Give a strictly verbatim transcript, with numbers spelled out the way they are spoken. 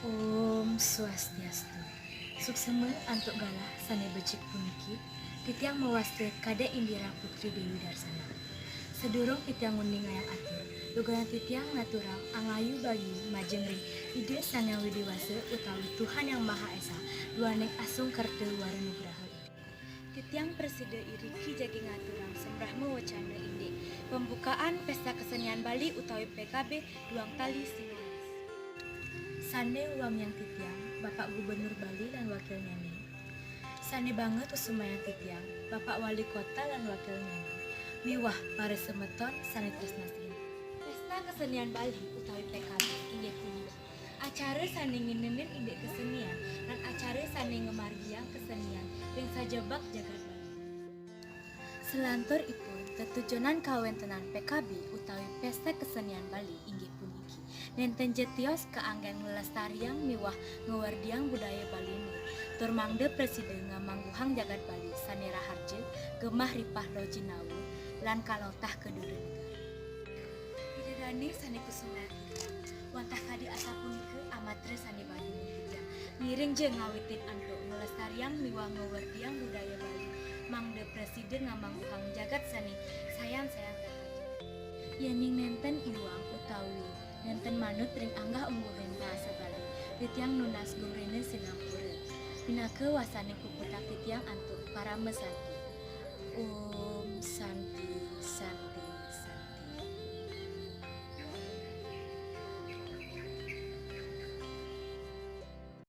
Om Swastiastu. Suksma antuk galah sane becik puniki, titiang mawasta Kadek Indira Putri Dewi Darsana. Sadurung titiang nguningayang atur, lugrayang titiang ngaturang angayu bayu majeng ring Ida Sang Hyang Widi Wasa utawi Tuhan Yang Maha Esa, duaning asung kerta wara nugraha. Titiang prasida iriki jagi ngaturang sambrahma wacana indik pembukaan Pesta Kesenian Bali utawi P K B duang tali sinalas. Sane wamiang titiang, Bapak Gubernur Bali lan wakilnyane. Sane banget kusumayang titiang, Bapak Wali Kota lan wakilnyane. Miwah para semeton sane tresna sihin. Pesta Kesenian Bali utawi P K B inggih punika acara sane nginenin indik kesenian lan acara sane ngamargiang kesenian ring sajebag jagat Bali. Selanturipun, tetujonan kawentenan P K B utawi Pesta Kesenian Bali inggih puniki nenten ja tios kaanggen nglestariang miwah ngawerdiang budaya Baline, tur mangda prasida ngamangguhang jagat Bali sane raharja, gemah ripah loh jinawi, lan kalotah ka dura negara. Ida dane sane kusumayang titiang, wantah kadi asapunika amatra sane badhe titiang. Ngiring ja ngawitin antuk nglestariang miwah ngawerdiang budaya Bali, mangda prasida ngamangguhang jagat sane sayan-sayan raharja. Yening nenten iwang utawi nenten manut ring anggah-ungguhing basa Bali, titiang nunas gumrene sinampura. Pinaka wasane puputang titiang antuk parama santi. Om Santi Santi.